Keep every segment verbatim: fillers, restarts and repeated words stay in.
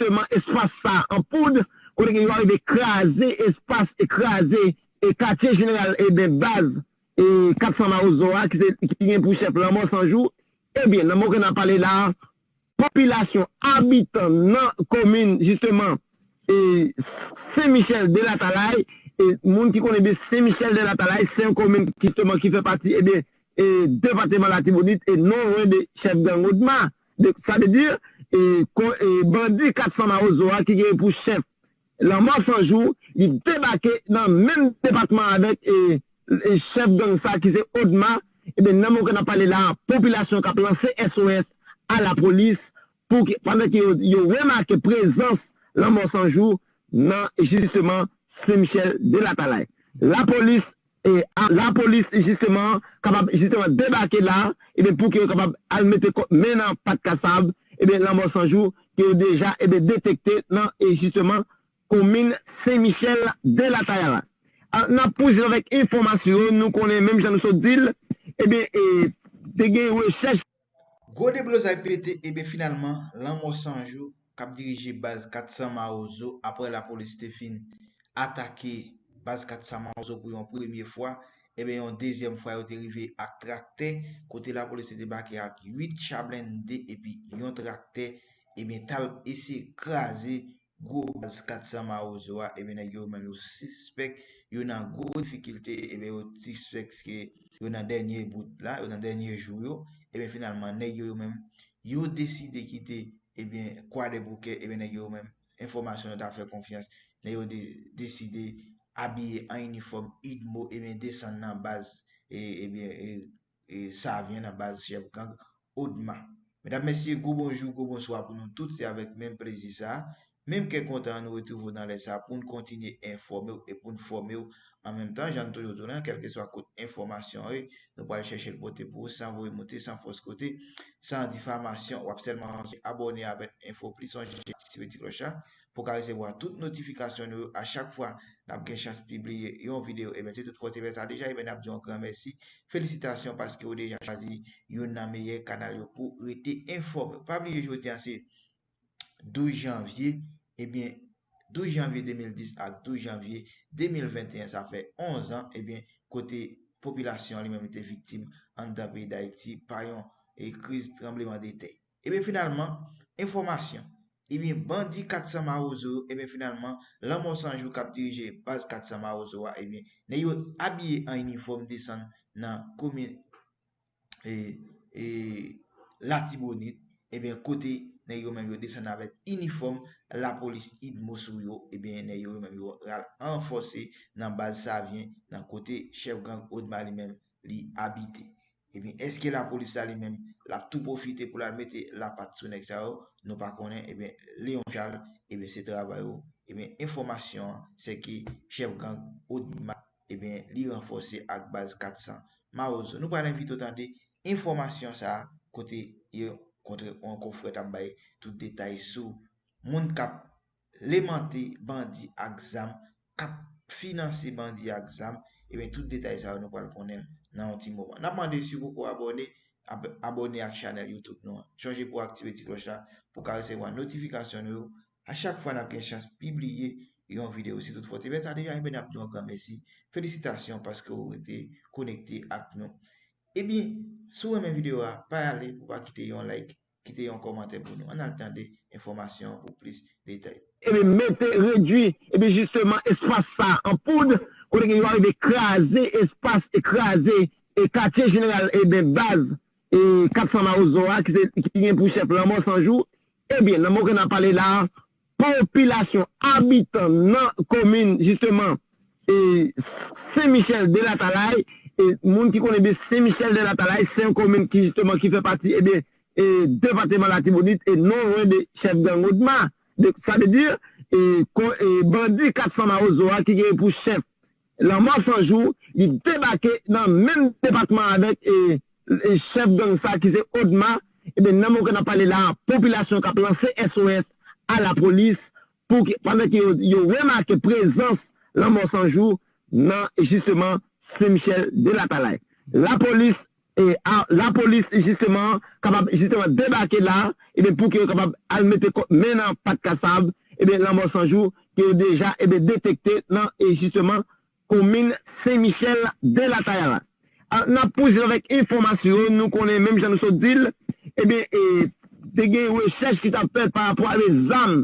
jisteman espas sa an poud, kote ke yo arive kraze espas e kraze e katye jeneral, e ben baz e kat san Mawozo a, ki se, ki gen pou chèf Lanmò San Jou. Ebyen, nan moman ke n ap pale la a, popilasyon, abitan nan komin, jisteman, e Sen Michèl de Latalay, e moun ki konnen byen Sen Michèl de Latalay, se yon komin, jisteman, ki fè pati, ebyen, e depatman Latibonit, e non lwen de chèf gang Odma. De, sa vle di, e, ko- e bandi kat san Mawozo a ki gen pou chèf Lanmò San Jou, li debake nan menm depatman avèk, e, e chèf gang sa ki se Odma. Ebyen, nan moman ke n ap pale la a, popilasyon k ap lanse S O S a lapolis pou ke, pandan ke yo, yo remake prezans Lanmò San Jou nan, jisteman, Sen Michèl de Latalay. Lapolis, e, a, lapolis, jisteman, kapab, jisteman, debake la, ebyen, pou ke yo kapab al mete kò- men nan pat kasab, ebyen, Lanmò San Jou, ke yo deja, ebyen, detekte nan, e, jisteman, komin Sen Michèl de Latalay. A, n ap pouswiv avèk enfòmasyon yo, nou konnen, menm jan nou sot di l, ebyen, e, te gen rechèch. Gwo deblozay pete, ebyen, finalman, Lanmò San Jou, k ap dirije baz kat san Mawozo, apre lapolis te fin atake baz kat san Mawozo pou yon premye fwa, ebyen, yon dezyèm fwa, yo te rive ak traktè, kote lapolis te debake ak uit cha blende epi yon traktè, ebyen, t al eseye kraze gwo baz kat san Mawozo a, ebyen, nèg yo menm yo sispèk yo nan gwo difikilte, ebyen, yo sispèk ke yo nan dènye bout la, yo nan dènye jou yo, ebyen, finalman, nèg yo, yo menm, yo deside kite, ebyen, Kwadèboukè, ebyen, nèg yo menm, enfòmasyon yo ta fè konfyans, nèg yo de- deside abiye an inifòm idmo, ebyen, desann nan baz, e, ebyen, e, e, Savyen nan baz chèf gang Odma. Medam, mesye, gwo bonjou, gwo bonswa pou nou tout, se avèk menm plezi sa a, menm kè kontan nou retwouve w nan lè sa a pou n kontinye enfòme w e pou n fòme w an menm tan, jan n toujou di w lan, kèlkeswa kote enfòmasyon an ye, nou pral chèche l pote pou ou san voye moute, san fòs kote, san difamasyon. W ap sèlman abòne avèk Enfo Plis, sonje aktive ti klòch la, pou w ka resevwa tout notifikasyon nou yo a chak fwa n ap gen chans pibliye yon videyo. Ebyen, si toutfwa w te fè sa deja, ebyen, n ap di w yon gran mèsi. Felisitasyon paske w deja chwazi youn nan meyè kanal yo pou w rete enfòme. Pa bliye jodi a se douz janvye, ebyen, douz janvye de mil dis ak douz janvye de mil venteyen, sa fè onz an, ebyen, kote popilasyon an li menm li te viktim anndan peyi Dayiti pa yon, e, kriz tranblemanntè. Ebyen, finalman, enfòmasyon. Ebyen, bandi kat san Mawozo yo, ebyen, finalman, Lanmò San Jou k ap dirije baz kat san Mawozo a, ebyen, nèg yo abiye an inifòm desann nan komin, e, e, Latibonit, ebyen, kote nèg yo menm yo desann avèk inifòm lapolis idmo sou yo, ebyen, nèg yo menm yo pral ranfòse nan baz Savyen, nan kote chèf gang Odma li menm li abite. Ebyen, èske lapolis la li menm, l ap tou pwofite pou l al mete lapat sou nèg sa yo? Nou pa konnen. Ebyen, Leon Charles, ebyen, se travay ou. Ebyen, enfòmasyon an, se ke chèf gang Odma, ebyen, li ranfòse ak baz kat san Mawozo. Nou pral envite w tande enfòmasyon sa a, kote yon kontre- yon konfrè t ap bay tout detay sou moun k ap lemante bandi ak zam, k ap finanse bandi ak zam, ebyen, tout detay sa yo, nou pral konnen l nan yon ti moman. N ap mande, si w poko abòne, ab- abòne ak chanèl YouTube nou an. Sonje pou w aktive ti klòch la, pou w ka resevwa notifikasyon nou yo a chak fwa n ap gen chans pibliye yon videyo. Si toutfwa w te fè sa deja, ebyen, n ap di w yon gran mèsi. Felisitasyon paske w rete konekte ak nou. Ebyen, si w renmen videyo a, pa ale pou w pa kite yon like, kite yon kòmantè pou nou. Ann al tande enfòmasyon an pou plis detay. Ebyen, mete, redwi, ebyen, jisteman, espas sa an poud, kote ke yo arive kraze espas e kraze e katye jeneral, ebyen, baz, e kat san Mawozo a, ki se, ki gen pou chèf Lanmò San Jou. Ebyen, nan moman ke n ap pale la a, popilasyon, abitan nan komin, jisteman, e Sen Michèl de Latalay, e moun ki konnen byen Sen Michèl de Latalay, se yon komin ki, jisteman, ki fè pati, ebyen, e depatman Latibonit, e non lwen de chèf gang Odma. De, sa vle di, e, ko- e bandi kat san Mawozo a ki gen pou chèf Lanmò San Jou, li debake nan menm depatman avèk, e, e chèf gang sa ki se Odma. Ebyen, nan moman ke n ap pale la a, popilasyon k ap lanse S O S a lapolis pou ke, pandan ke yo, yo remake prezans Lanmò San Jou nan, jisteman, Sen Michèl de Latalay. Lapolis, e, a, lapolis, jisteman, kapab, jisteman, debake la, ebyen, pou ke yo kapab al mete kò, men nan pat kasab, ebyen, lanmò san jou, ke yo deja, ebyen, detekte nan, e, jisteman, komin Sen Michèl de Lataya la. A, n ap pouswiv avèk enfòmasyon yo, nou konnen, menm jan nou sot di l, ebyen, e, te gen rechèch ki t ap fèt pa rapò avèk zam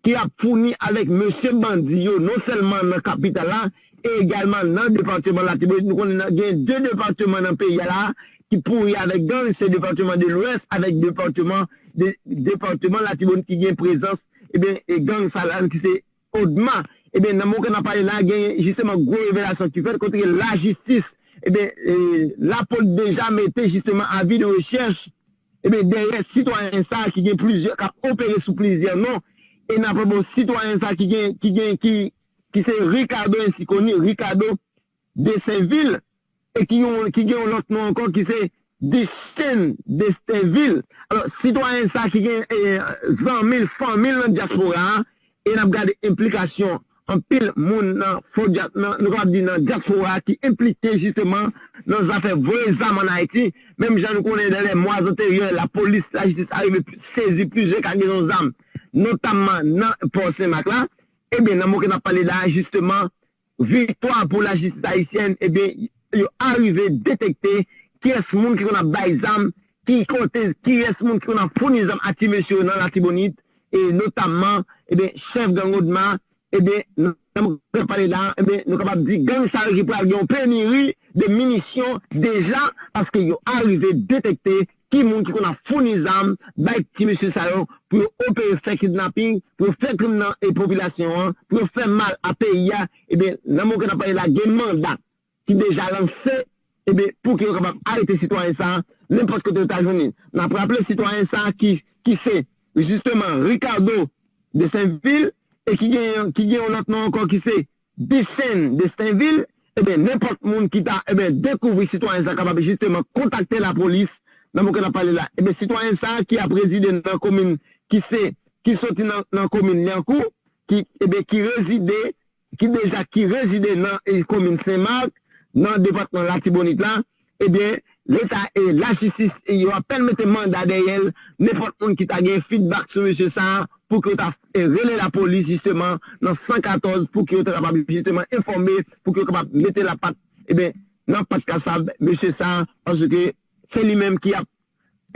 ki ap founi avèk mesye bandi yo, non sèlman nan kapital la, e egalman nan depatman Latibonit. Nou konnen nan, gen de depatman nan peyi a la ki pouri avèk gang, se depatman de Lwès avèk depatman de, depatman Latibonit ki gen prezans, ebyen, e gang sa la ki se Odma. Ebyen, nan moman n ap pale la, gen jisteman gwo revelasyon ki fèt kote ke lajistis, ebyen, e, lapolis deja mete jisteman avi de rechèch, ebyen, dèyè sitwayen sa a ki gen plizyè, k ap opere sou plizyè non. E n ap pale bon sitwayen sa a ki gen, ki gen, ki, ki se Ricardo ensi koni, Ricardo de Sainvil, e ki yon, ki gen yon lòt non ankò ki se Dichen de Sainvil. Alò, sitwayen sa a ki gen, e, zanmi l, fanmi l nan dyaspora a, e n ap gade enplikasyon anpil moun nan fo dya-, nan, nou kapab di nan dyaspora a ki enplike jisteman nan zafè voye zam ann Ayiti. Menm jan nou konnen, dans les mois antérieurs, lapolis, lajistis arive sezi plizyè kagezon zam, notamman nan pò Senmak la. Ebyen, nan moman n ap pale la, jisteman, viktwa pou lajistis ayisyèn, ebyen, yo arive detekte kiyès moun ki konn ap bay zam, ki kote, kiyès moun ki konn ap founi zam a ti mesye yo nan Latibonit, e notamman, ebyen, chèf gang Odma, ebyen, nan moman n ap pale la, ebyen, nou kapab di gang sa yo ki pral gen yon peniri de minisyon deja, paske yo arive detekte ki moun ki konn ap founi zam bay ti mesye sa yo pou yo opere, fè kidnaping, pou yo fè krim nan, e, popilasyon an, pou yo fè mal a peyi a, ebyen, nan moman n ap pale la, gen manda ki deja lanse, ebyen, pou ke yo kapab arete sitwayen sa a, nenpòt kote yo ta jwenn li. N ap raple sitwayen sa a ki, ki se, jisteman, Ricardo de Sainvil, e ki gen, ki gen yon lòt non ankò ki se Dichen de Sainvil, ebyen, nenpòt moun ki ta, ebyen, dekouvri sitwayen sa a kapab jisteman kontakte lapolis nan moman n ap pale la. Ebyen, sitwayen sa a ki ap rezide nan komin, ki se, ki soti nan, nan komin Lyankou, ki, ebyen, ki rezide, ki deja, ki rezide nan, e, komin Senmak, nan depatman Latibonit la, ebyen, Leta e lajistis, e yo apèn mete manda dèyè l, nenpòt moun ki ta gen fidbak sou mesye sa a, pou ke yo ta, e, rele lapolis, jisteman, nan san katòz, pou ke yo ta kapab, jisteman, enfòme, pou ke yo kapab mete lapat, ebyen, nan pat kasab mesye sa a, paske se li menm ki ap,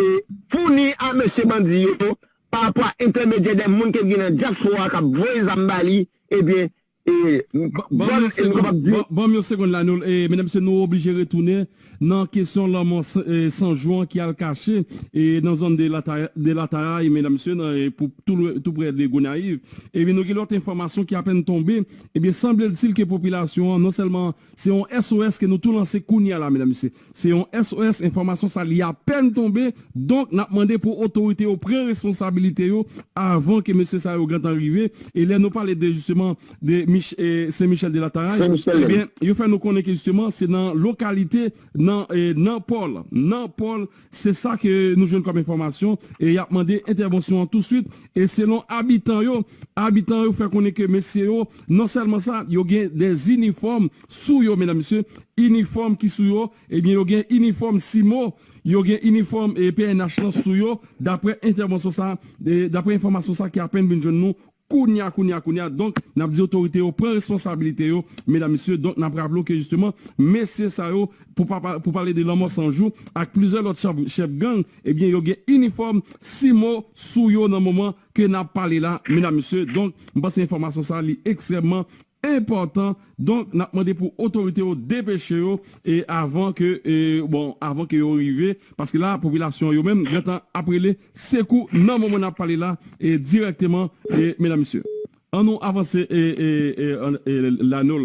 e, founi a mesye bandi yo, pa rapò a entèmedyè de moun ke gen nan dyaspora k ap voye zam ba li, ebyen, e, ban, ban m yon segonn, ban, ban m yon segonn la, nou, e, medam, mesye, nou oblije retounen nan kesyon lanmò san, e, san jou an ki al kache, e, nan zòn de Lataya, de Lataya, e, medam, mesye, nan, e, pou tou lwe, tou prè de Gonayiv. Ebyen, nou gen lòt enfòmasyon ki apèn tonbe. Ebyen, sanbletil ke popilasyon an, non sèlman se yon S O S ke nou tou lanse kounye a la, medam, mesye. Se yon S O S, enfòmasyon sa li apèn tonbe. Donk, n ap mande pou otorite yo pran responsabilite yo avan ke mesye sa yo gentan rive. E lè nou pale de, jisteman, de Mich-, e, Sen Michèl de Lataray, ebyen, yo fè nou konnen ke, jisteman, se nan lokalite, nan, e, nan Pòl, nan Pòl, se sa ke nou jwenn kòm enfòmasyon. E y ap mande entèvansyon an touswit. E selon abitan yo, abitan yo fè konnen ke mesye yo, non sèlman sa, yo gen de inifòm sou yo, medam, mesye, inifòm ki sou yo, ebyen, yo gen inifòm simo, yo gen inifòm, e, P N H lan sou yo, daprè entèvansyon sa, e, daprè enfòmasyon sa ki apèn vin jwenn nou kounye a, kounye a, kounye a. Donk, n ap di otorite yo pran responsabilite yo, medam, mesye. Donk, n ap raple w ke, jisteman, mesye sa yo, pou pa, pou pale de lanmò san jou, ak plizyè lòt chèf, chèf gang, ebyen, yo gen inifòm simo sou yo nan moman ke n ap pale la, medam, mesye. Donk, m panse enfòmasyon sa, li ekstrèmman enpòtan. Donk, n ap mande pou otorite yo depeche yo, e avan ke, e, bon, avan ke yo rive, paske la, popilasyon yo menm, gentan ap rele sekou nan moman n ap pale la, e dirèkteman, e, medam, mesye. An nou avanse, e, e, e, an, e, Lanol.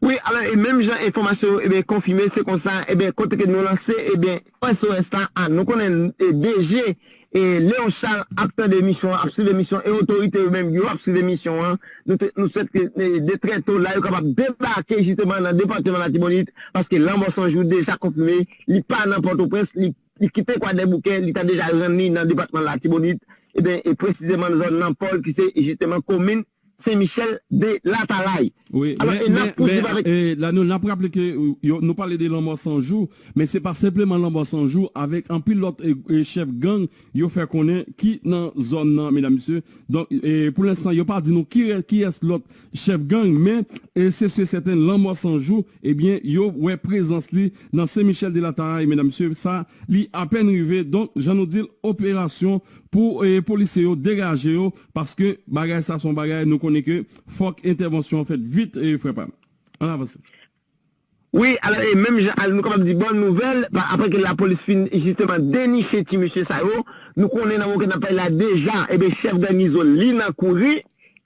Wi, alò, e menm jan enfòmasyon yo, ebyen, konfime, se konsa, ebyen, kote ke nou lanse, ebyen, S O S la, a, nou konnen, e, D G, e, Léon Charles ap tande emisyon an, ap swiv emisyon, e otorite yo menm, yo ap swiv emisyon an. Nou te, nou swete ke, e, de trè to la, yo kapab debake jisteman nan depatman Latibonit, paske lanmò san jou deja konfime, li pa nan Pòtoprens, li, li kite Kwadèboukè, li ta deja rann li nan depatman Latibonit, ebyen, e presizeman nan zòn nan Pòl, ki se jisteman komin Sen Michèl de Latalay. Wi, Alò, men, e n ap men, pousuiv men, avèk e, la nou, n ap raple ke, e, yo, nou pale de Lanmò San Jou, men se pa senpleman Lanmò San Jou, avèk anpil lòt, e, e, chèf gang, yo fè konnen ki nan zòn nan, medam, mesye. Donk, e, pou lenstan, yo pa di nou ki, kiyès lòt chèf gang, men, e, se si e sèten, Lanmò San Jou, ebyen, yo wè prezans li nan Sen Michèl de Latalay, medam, mesye. Sa, li apèn rive. Donk, jan nou di l, operasyon pou, e, polisye yo degaje yo, paske bagay sa se yon bagay nou konnen ke fòk entèvansyon an fèt vit, e, frè pa m. Ann avanse. Wi, alò, e menm jan, nou kapab di bòn nouvèl, pa- apre ke lapolis fin jisteman deniche ti mesye sa yo, nou konnen nan moman ke n ap pale la deja, ebyen, chèf gang Izo, li nan kouri,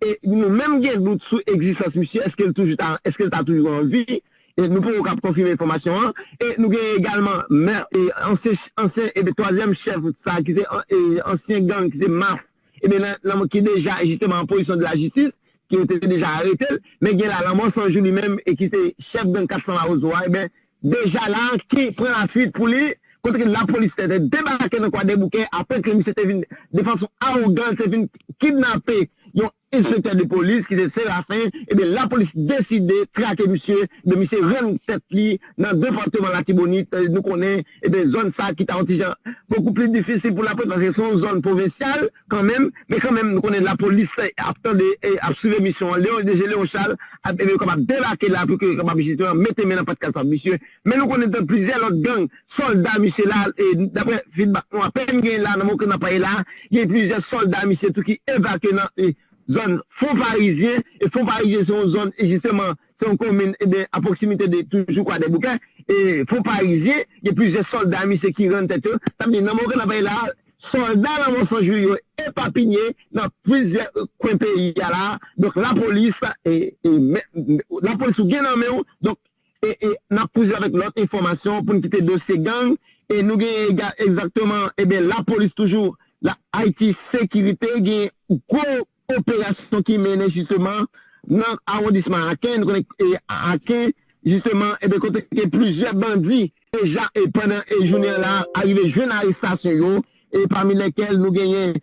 e nou menm gen dout sou egzistans misye, èske l toujou ta, èske l ta toujou an vi, e nou poko kab konfime enfòmasyon an, e nou gen egalman mè, e ansyen, ansyen, ebyen, twazyèm chèf sa, ki se an- e ansyen gang, ki se Maf, ebyen, nan, nan, ki deja jisteman an pozisyon de la jistis, ki yo te deja arete l, men gen la Lanmò San Jou li menm, e ki se chèf gang kat san Mawozo a, ebyen, deja la, ki pran lafwit pou li, kote ke lapolis te, te debake nan Kwadèboukè, apre ke misye te vin, de fason awogan, te vin kidnape yon enspektè de polis, ki se Serafen, ebyen, lapolis deside trake misye, ebyen, misye rann tèt li nan depatman Latibonit, e nou konnen, ebyen, zòn sa ki ta yon ti jan bokou pli difisil pou lapolis, paske se yon zòn pwovensyal, kanmenm, men kanmenm, nou konnen lapolis ap tande, e ap swiv emisyon an, Leon, D G Leon Charles, ap, ebyen, yo kapab debake la, pou ke yo kapab jisteman mete men nan pat kal sa misye. Men nou konnen de plizyè lòt gang, sòlda misye la, e daprè feedback nou apèn gen la, nan moman ke n ap pale la, gen plizyè sòlda misye tou ki evakye nan, e, zòn Fon Parizyen, e Fon Parizyen se yon zòn, e jisteman, se yon komin, ebyen, a pwoksimite de toujou Kwadèboukè, e Fon Parizyen, gen plizyè sòlda misye ki rann tèt yo. Sa vle di, nan moman ke n ap pale la, sòlda Lanmò San Jou yo epapinye nan plizyè, e, kwen peyi a la. Donk, lapolis, e, e, men, lapolis ou gen nan men w. Donk, e, e, n ap pousuiv avèk lòt enfòmasyon pou n kite dosye gang. E nou gen ega- egzakteman, ebyen, lapolis toujou, la Ayiti Sekirite, gen gwo operasyon ki mennen jisteman nan awondisman Aken. Nou konnen, e, Aken, jisteman, ebyen, kote ke plizyè bandi deja, e pandan, e jounen an la, arive jwenn arestasyon yo, e pami lèkèl nou genyen